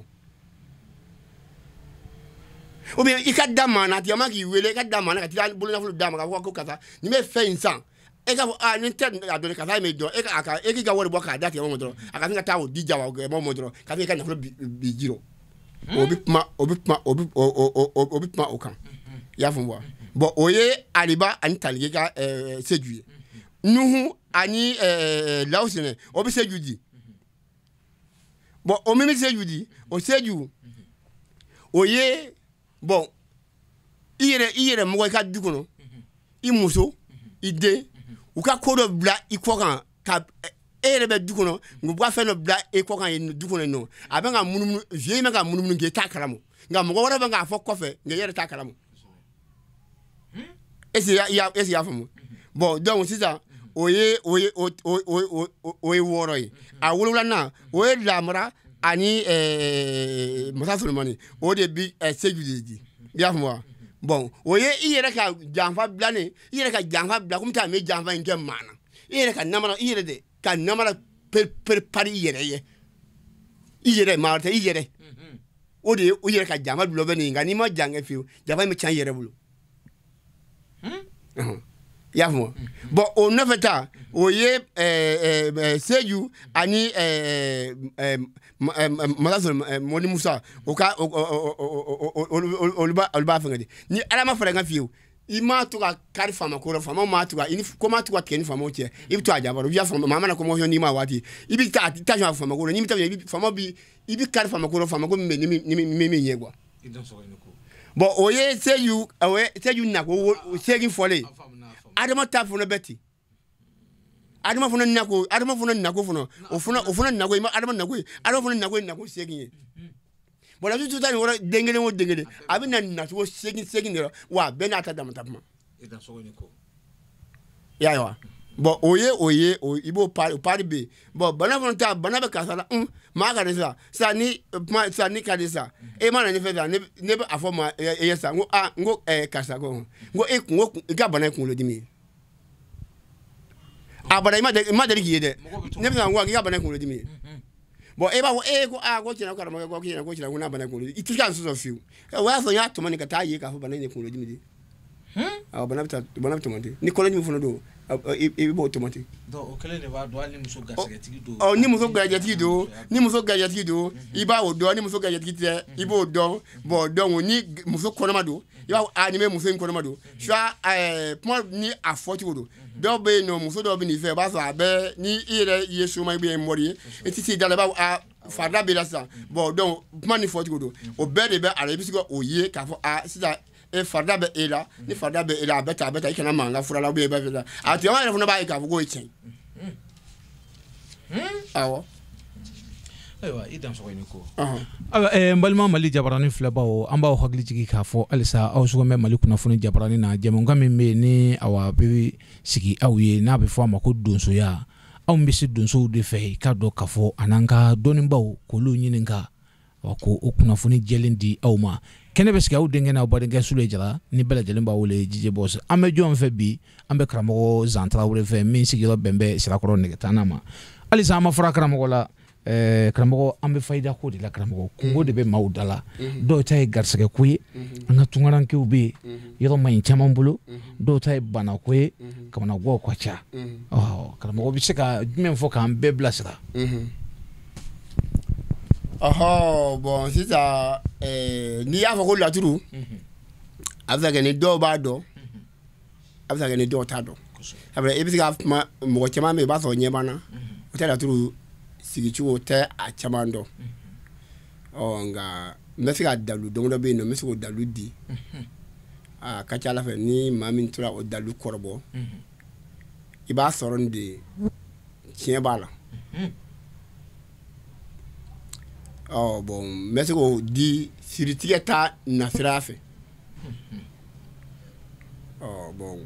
Ou bien i ka da maa na, a tigɛ k'i wele, i ka da maa na ka t'i bolonafolo d'a ma k'a fɔ ko karisa nin bɛ fɛn in san. E k'a fɔ aa ni tɛ a dɔn karisa ye dɔn, e ka e k'i ka wari bɔ k'a d'a tigɛ ma dɔrɔn, a ka se ka taa o di jawa ma dɔrɔn, k'a i ka nafolo bi ji rɔ. O bɛ kuma o bɛ kuma o bɛ o bɛ kuma o kan. I y'a faamu wa? Bon, o ye Aliba ani Talige ka Seju ye. Nuhu ani Lawusɛnɛ, o bɛ Seju di. Bon, o min bɛ Seju di, o Seju o ye bon i yɛrɛ mɔgɔ i ka du kɔnɔ, i muso, i den, u ka ko dɔ bila i kɔ kan, ka e yɛrɛ bɛ du kɔnɔ, u ka fɛn dɔ bila e kɔ kan yen du kɔnɔ yen nɔ, a bɛ ka munumunu, vieux in bɛ ka munumunu kɛ, i t'a kalama, nka mɔgɔ wɛrɛ bɛ k'a fɔ kɔfɛ, nka i yɛrɛ t'a kalama. Est-ce que i y'a faamu? Bon, donc sisan o ye wɔɔrɔ ye. A wolonwulanan o ye Lamara ani Masa Solomani, o de bi Seju de di. I y'a faamu wa? Bon, o ye i yɛrɛ ka janfa bilanen, i yɛrɛ ka janfa bila komi taa bɛ janfa in kɛ maa na, i yɛrɛ ka namara, i yɛrɛ de ka namara pari i yɛrɛ ye, i yɛrɛ maa tɛ i yɛrɛ, o de ye o yɛrɛ ka janfa dulɔ bɛ nin ye. Nka n'i ma jan kɛ fiyewu, janfa in bɛ tiɲɛ i yɛrɛ bolo. I y'a faamu? Bon, o nɔfɛ ta, o ye Seju ani Masa Mɔni Musa, o ka olu b'a fɛngɛ de. Ni Ala ma fara i kan fiyewu, i m'a to ka kari faama ko la, faama m'a to ka i ni ko m'a to ka tigɛ ni faamaw cɛ, i bɛ to a janfa la. I b'a faamu, maa mana kɔmɔsɔn n'i ma waati, i bɛ taa taa faama ko la, n'i bɛ taa i bɛ faama bi i bɛ kari faama ko la, faama ko min bɛ ni min ɲɛ quoi. Bon, o ye Seju, o ye Seju nako seegin fɔlen. Adama ta fana bɛ ten. Adama fana nako, Adama fana nako fana, o fana nako, i ma Adama nako ye, Adama fana nako ye nako seegin ye. Bon, la tout ta nin yɔrɔ den kelen o den kelen, a bɛ na nacogo seegin seegin de la, wa a bɛɛ n'a ta damata kuma. I y'a ye wa? Bon, o ye i b'o pari, o pari bɛ yen. Bon, bana fana ta, bana bɛ karisa la, maa ka di sisan, sisan ni kuma sisan ni ka di sisan, e ma na ne fɛ sisan, ne bɛ a fɔ ma e ye sisan, n ko aa, n ko karisa ko, n ko e kun i ka bana ye kunkolodimi ye. A bana i ma deli k'i ye dɛ, ne bɛ na n ko k'i ka bana ye kunkolodimi ye. Bon, e b'a fɔ e ko aa ko tiɲɛna karamɔgɔ ko tiɲɛna ko tiɲɛna ko n'a bana ye kunkolodimi, i tɛ se k'a sɔsɔ fiyewu. O y'a sɔrɔ n y'a tɔmɔ nin ka taa ye k'a fɔ bana in ye kunkolodimi de ye. Awɔ, bana bɛ tɔmɔ ten, ni kɔnɔdimi fana don, i b'o tɔmɔ ten. Donc o kelen de b'a dɔn hali ni muso garisɛgɛtigi don. Ɔ, ni muso garijɛtigi don, ni muso garijɛtigi don, i b'a o dɔn, ni muso garijɛtigi tɛ, i b'o dɔn. Bon, donc ni muso kɔnɔma don, i b'a fɔ aa ni bɛ muso in kɔnɔma don, soit kuma ni a fɔcogo don. Dɔw bɛ yen nɔ, muso dɔw bɛ n'i fɛ, i b'a sɔrɔ a bɛ ni i yɛrɛ ye soma ou bien mori ye, i tɛ s'i da la, i b'a fɔ aa farida b'i la sisan. Bon, donc kuma ni fɔcogo don, o bɛɛ de bɛ a la, i bɛ se k'o ye k'a fɔ aa sisan e farida bɛ e la, ni farida bɛ e la, a bɛ tan, a bɛ tan, i kana mankan fura la ou bien i b'a fɛ a tigɛma yɛrɛ fana b'a ye k'a fɔ k'o ye tiɲɛ ye. Awɔ. Ayiwa, i dansɔgɔ i ni ko. Ayiwa, n balima Mali jabaranin filɛbaw, an b'aw hakili jigin k'a fɔ halisa aw sɔgɔlen bɛ Mali kunnafoni jabaranin na, jɛmukan min bɛ yen ni awa bɛ sigi aw ye, n'a bɛ fɔ a ma ko donsoya. Anw bɛ se donsow de fɛ, i k'a dɔn k'a fɔ a n'an ka dɔnnibaw k'olu ɲininka, wa ko o kunnafoni jɛlen di aw ma. Kɛnɛ bɛ sigi aw denkɛ n'aw badenkɛ Sule Jara, ni bɛɛ lajɛlen b'a wele DJ Boss. An bɛ jɔn fɛ bi? An bɛ karamɔgɔ Zan Tarawele fɛ, min sigiyɔrɔ bɛn bɛ Sirakɔrɔ nɛgɛtanna ma. Halisa an ma fara karamɔgɔ la. Karamɔgɔ, an bɛ fayida ko de la. Karamɔgɔ, kungo de bɛ maaw da la. Dɔw ta ye garisɛgɛ ko ye, an ka tunkarankew bɛ yen, yɔrɔ man ɲi caman bolo. Dɔw ta ye banako ye, kamanaguwaw ka ca. Karamɔgɔ bɛ se ka jumɛn fɔ k'an bɛɛ bilasira? Ɔhɔ, bon, sisan n'i y'a fɔ ko laturu, a bɛ se ka kɛ ni dɔw b'a dɔn, a bɛ se ka kɛ ni dɔw t'a dɔn. I bɛ se ka kuma mɔgɔ caman bɛ yen, i b'a sɔrɔ ɲɛ b'an na, o tɛ laturu sigicogo tɛ a caman dɔn. Ɔ nka n bɛ se ka dalu damadɔ bɛ yen nɔ, n bɛ se k'o dalu di. A ka ca Ala fɛ, ni maa min tora o dalu kɔrɔbɔ, i b'a sɔrɔ nin de tiɲɛ b'a la. Ɔ bon, n bɛ se k'o di siritigɛ ta nasira fɛ. Ɔ bon,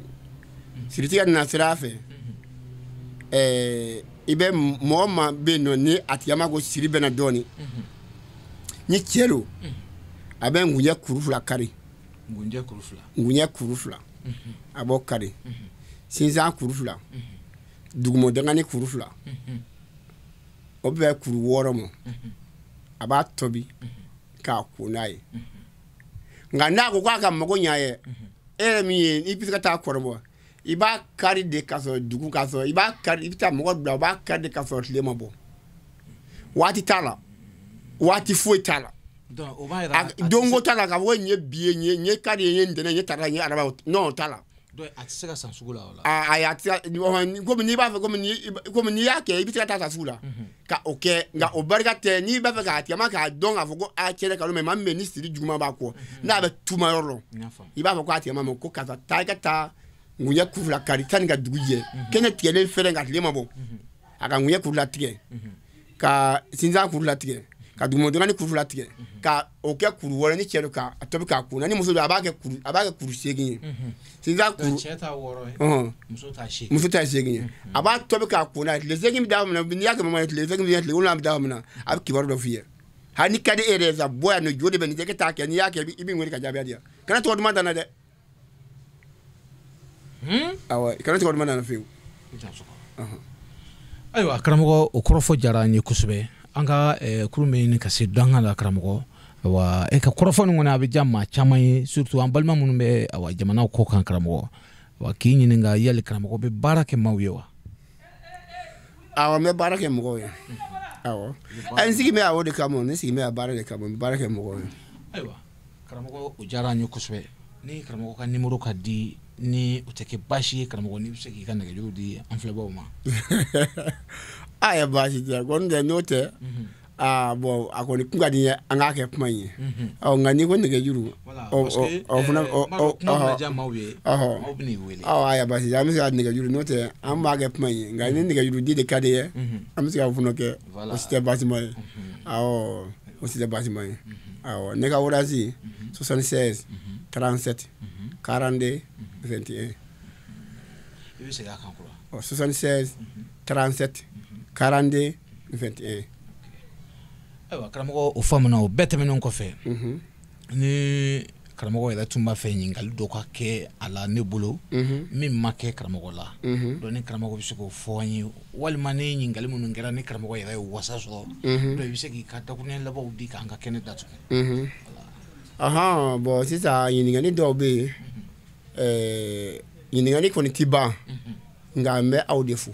siritigɛ nasira fɛ, i bɛ mɔgɔ ma bɛ yen nɔ, ni a tigɛ ma ko siri bɛ na dɔɔnin, ni cɛ don, a bɛ ngunjɛ kuru 2 kari. Ngunjɛ kuru 2. Ngunjɛ kuru 2, a b'o kari. Sinsan kuru 2, dugumɔdangani kuru 2, o bɛ kuru 6 ma. A b'a tobi k'a ko n'a ye. Nka n'a ko k'a ka mago ɲ'a ye, e yɛrɛ min ye, i bɛ se ka taa kɔrɔbɔ, i b'a kari de ka sɔrɔ dugu ka sɔrɔ, i b'a kari, i bɛ taa mɔgɔ bila, o b'a kari de ka sɔrɔ tile ma bɔ. Waati t'a la, waati foyi t'a la. Donko t'a la k'a fɔ ko nin ye bi ye, nin ye kari ye, nin ye ntɛnɛn, nin ye tarata, nin ye araba, non, o t'a la. A tɛ se ka san sugu la o la. Ayi, a tɛ se, komi n'i b'a fɛ, komi n'i y'a kɛ, i bɛ se ka taa san sugu la ka o kɛ, nka o barika tɛ. N'i b'a fɛ k'a tigɛ ma k'a dɔn k'a fɔ ko a cɛ kalo mɛ, maa min bɛ ni siri juguman b'a kɔ, n'a bɛ tuma yɔrɔ la, i b'a fɔ k'a tigɛ ma ko karisa, taa i ka taa ngunjɛ kuru 2 kari sanni ka dugu jɛ, kɛnɛ tigɛlen fɛrɛ ka tile ma bɔ, a ka ngunjɛ kuru 2 tigɛ, ka sinsan kuru 2 tigɛ, ka dugumɔdɔnni kuru 2 tigɛ, ka o kɛ kuru 6, ni cɛ don ka tobi k'a kun, ni muso don, a b'a kɛ kuru 8 ye. Sinsan kuru, cɛ ta 6 ye, muso ta 8. Muso ta 8 ye. A b'a tobi k'a kun na, tile 8 bɛ d'a ma, n'i y'a kɛ mama ye, tile 8 bɛ, tile 7 bɛ d'a ma, a bɛ kibaru dɔ f'i ye. Hali ni ka di e yɛrɛ ye sa, bɔ yan nɔ, jo de bɛ nin kɛ, e t'a kɛ, n'i y'a kɛ, i bɛ n wele ka jaabi di yan. Kana tɔgɔ duman da n na dɛ. Awɔ, kana tɔgɔ duman da n na fiyewu. Ayiwa karamɔgɔ, o kɔrɔfɔ diyara an ye kosɛbɛ. An ka kurun bɛ ɲini ka se danga la karamɔgɔ. Wa e ka kɔrɔfɔ nin kɔni a bɛ diya maa caman ye, surtout an balima minnu bɛ awa jamanaw kɔ kan karamɔgɔ. Wa k'i ɲininka, yali karamɔgɔ bɛ baara kɛ maaw ye wa? Awɔ, n bɛ baara kɛ mɔgɔw ye. Awɔ, n sigi bɛ o de kama, ne sigi bɛ a baara de kama, n bɛ baara kɛ mɔgɔw ye. Ayiwa karamɔgɔ, o diyara an ye kosɛbɛ. Ni karamɔgɔ ka nimoro ka di, ni o tɛ kɛ baasi ye karamɔgɔ, n'i bɛ se k'i ka nɛgɛjuru di an filɛbaaw ma. Aya, baasi tɛ, kɔni tɛ n'o tɛ. Aa bon, a kɔni kun ka di n ye an k'a kɛ kuma in ye. Ɔ nka n'i ko nɛgɛjuru, ɔ fana kuma bɛna diya maaw ye, maaw bɛ n'i wele. Ɔ aya, baasi tɛ, an bɛ se ka nɛgɛjuru, n'o tɛ an b'a kɛ kuma in ye, nka ni nɛgɛjuru di de ka di ye, an bɛ se ka fana kɛ, o si tɛ baasi ma ye. Awɔ, o si tɛ baasi ma ye. Awɔ, ne ka orange 76 37 42 21. I bɛ segin a kan kura. Ɔ 76 37 42 21. Ayiwa karamɔgɔ, o faamuna. O bɛɛ tɛmɛnen kɔfɛ, ni karamɔgɔ yɛrɛ tun b'a fɛ ɲininkali dɔ ka kɛ a la ne bolo min ma kɛ karamɔgɔ la, donc ni karamɔgɔ bɛ se k'o fɔ an ye, walima ni ɲininkali minnu kɛra ni karamɔgɔ yɛrɛ ye wasa sɔrɔ, donc i bɛ se k'i ka dakuruɲɛ labanw di k'an ka kɛnɛ datugu. Ahan, bon, sisan ɲininkali dɔw bɛ yen, ɲininkali kɔni ti ban, nka n bɛ aw de fo,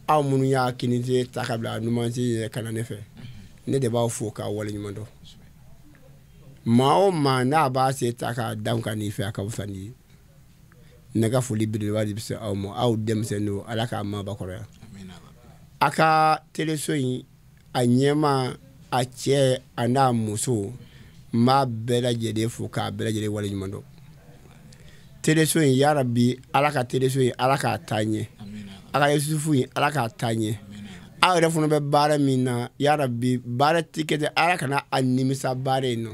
aw minnu y'a kinisen ta ka bila numansen yɛrɛ ka na ne fɛ, ne de b'aw fo k'aw waleɲuman dɔn. Maa o maa n'a b'a se ta k'a da ka n'i fɛ, a ka fisa n'i ye. Ne ka foli belebeleba de bɛ se aw ma, aw denmisɛnninw, Ala k'a maabakɔrɔya. A ka teleso in, a ɲɛmaa, a cɛ a n'a muso, n b'a bɛɛ lajɛlen fo k'a bɛɛ lajɛlen waleɲuman dɔn. Teleso in, yarabi Ala ka teleso in, Ala k'a taa ɲɛ. A ka Yusufu in, Ala k'a taa ɲɛ. Aw yɛrɛ fana bɛ baara min na, yarabi baara ti kɛ ten, Ala kana a nimisa baara in nɔ.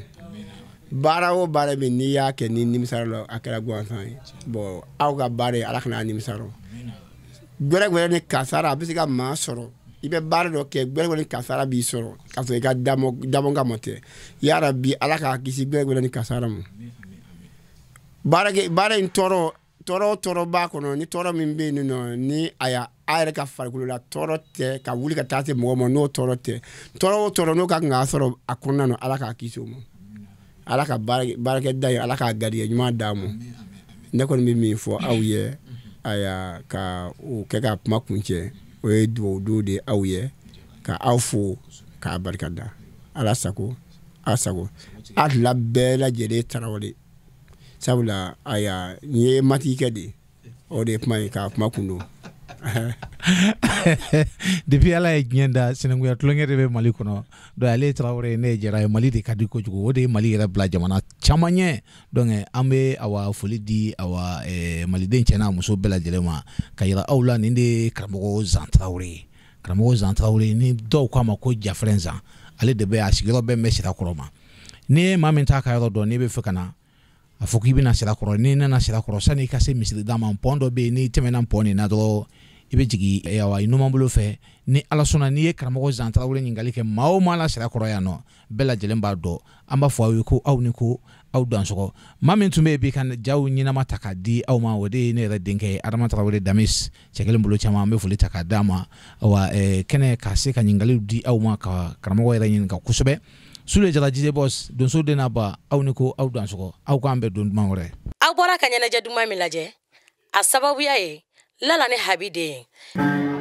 Baara o baara min n'i y'a kɛ ni nimisara la, a kɛra gansan ye. Bon, aw ka baara ye, Ala kana a nimisa rɔ. Gbɛrɛgbɛrɛ ni kasara a bɛ se ka maa sɔrɔ. I bɛ baara dɔ kɛ, gbɛrɛgbɛrɛ ni kasara b'i sɔrɔ k'a sɔrɔ i ka dabɔ kama tɛ. Yarabi Ala k'a kisi gbɛrɛgbɛrɛ ni kasara ma. Baara in tɔɔrɔ tɔɔrɔ b'a kɔnɔ, ni tɔɔrɔ min bɛ yen nɔ, ni a y'a a yɛrɛ ka farikolo la tɔɔrɔ tɛ ka wuli ka taa se mɔgɔ ma, n'o tɔɔrɔ tɛ. Tɔɔrɔ o tɔɔrɔ n'o ka kan k'a sɔrɔ a kɔnɔna na, Ala k'a kisi o ma. Ala ka baarakɛda ye, Ala k'a garijɛgɛ ɲuman d'a ma. Ne kɔni bɛ min fɔ aw ye, ayiwa, ka o kɛ ka kuma kuncɛ, o ye dugawu don de ye aw ye, ka aw fo k'a barika da. Ala sago, ala sago. A tila bɛɛ lajɛlen Tarawele. Sabula ayiwa, nin ye matigikɛ de ye, o de ye kuma ye k'a kuma kun don. Depuis Ala ye diɲɛ da, sinankunya tulonkɛ de bɛ Mali kɔnɔ. Donc ale ye Tarawele ye, ne ye Jara ye. Mali de ka di kojugu, o de ye Mali yɛrɛ bila jamana caman ɲɛ. Donc an bɛ awa foli di awa maliden cɛ n'a muso bɛɛ lajɛlen ma, ka yira aw la nin de ye karamɔgɔ Zan Tarawele ye. Karamɔgɔ Zan Tarawele, ni dɔw k'a ma ko Jafrɛn Zan, ale de bɛ a sigiyɔrɔ bɛn bɛ Sirakɔrɔ ma. N'i ye maa min t'a ka yɔrɔ dɔn, n'i bɛ fɛ ka na a fɔ k'i bɛna Sirakɔrɔ, n'i nana Sirakɔrɔ, sani i ka se misirida ma, pɔn dɔ bɛ yen, n'i tɛmɛna pɔn nin na dɔrɔn, i bɛ jigin awa i numan bolo fɛ. Ni Ala sɔnna, n'i ye karamɔgɔ Zan Tarawele ɲininkali kɛ maa o maa la Sirakɔrɔ yan nɔ, bɛɛ lajɛlen b'a dɔn. An b'a fɔ aw ye ko aw ni ko aw dansɔgɔ. Maa min tun bɛ yen bi ka jaw ɲɛnama ta k'a di aw ma, o de ye ne yɛrɛ denkɛ ye, Adama Tarawele Damis, cɛ kelen bolo caman. An bɛ foli ta k'a d'a ma. Awa kɛnɛ ka se ka ɲininkaliw di aw ma, ka karamɔgɔ yɛrɛ ɲininka kosɛbɛ. Sule Jara Jije Bɔs, donso den n'a ba, aw ni ko aw dansɔgɔ. Aw k'an bɛn don duman wɛrɛ. Aw bɔra ka ɲɛnajɛ duman min lajɛ, a sababuya ye Lala ni Habi den ye.